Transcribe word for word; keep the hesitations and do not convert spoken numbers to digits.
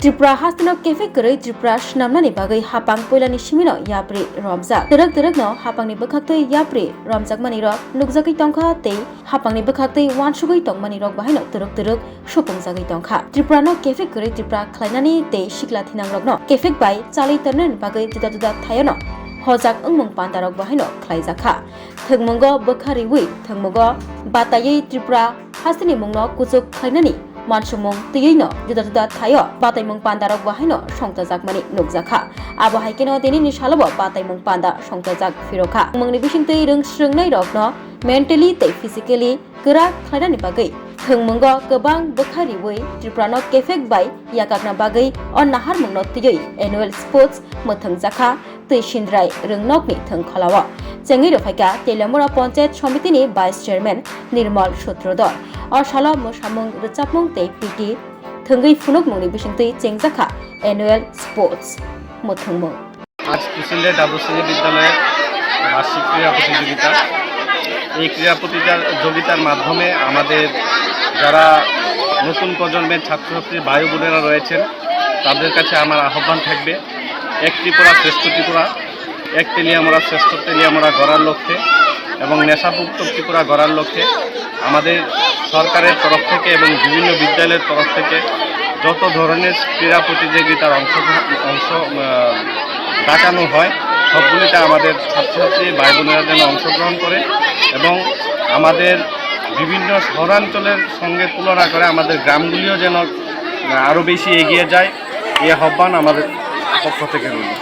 Tripura hasteno kephek kwrwi Tripura swnamnani bagwi hapang puilani simino yapri romjak. Twrwk twrwkno hapangni bwkhaktwi yapri romjakmanirok nukjagwi tongkha tei hapangni bwkhaktwi uansugwi tongmanirok bahaino twrwk twrwk supungjagwi tongkha. Tripurano kephek kwrwi Tripura khlainani tei sikla thinangrokno kephek bai chalwi tongnani bagwi juda juda thaiono hojak wngmung pandarok bahaino khlaijakha. Thwngmungo bwkha riwi thwngmungo bataiwi Tripura hasteni mungno kuchuk khlainani mansumung twiwi no juda juda thaio bataimung pandarok bo haino songchajakmani nukjakha. Abo hai kheno dinini salobo bataimung panda songchajak phirokha. Mungni bisingtwi rwng swrwngnairokno mentally tei physically kwrak khlainani bagwi thwngmungo kwbang bwkha riwi Tripurano kephek bai yakakna bagwi o naharmungno twiwi annual sports mwthangjakha. Twi sindrai rwngnokni thwngkholao chengwi rwphaikha Teliamura Panchayat Somitini Vice Chairman Nirmal Sutrodor. O salo mwsamung, rwchapmung tei P T thwngwi phunukmungni bisingtwi chengjakha annual sports mwthangmung. আজ কুশিন্দ্রে দ্বাদশ শ্রেণী বিদ্যালয়ের বার্ষিক ক্রীড়া প্রতিযোগিতা। এই ক্রীড়া প্রতিযোগিতার মাধ্যমে আমাদের যারা নতুন প্রজন্মের ছাত্রছাত্রী ভাই বোনেরা রয়েছেন, তাদের কাছে আমার আহ্বান থাকবে, এক ত্রিপুরা শ্রেষ্ঠ ত্রিপুরা, এক তেলিয়ামুড়া শ্রেষ্ঠ তেলিয়ামুড়া গড়ার লক্ষ্যে এবং নেশামুক্ত ত্রিপুরা গড়ার লক্ষ্যে আমাদের সরকারের তরফ থেকে এবং বিভিন্ন বিদ্যালয়ের তরফ থেকে যত ধরনের ক্রীড়া প্রতিযোগিতার অংশগ্রহণ, অংশ, আহ, ডাকানো হয়, সবগুলিতে আমাদের ছাত্রছাত্রী ভাই বোনেরা যেন অংশগ্রহণ করে এবং আমাদের বিভিন্ন শহরাঞ্চলের সঙ্গে তুলনা করে আমাদের গ্রামগুলিও যেন আরও বেশি এগিয়ে যায়, এই আহ্বান আমাদের পক্ষ থেকে রইল।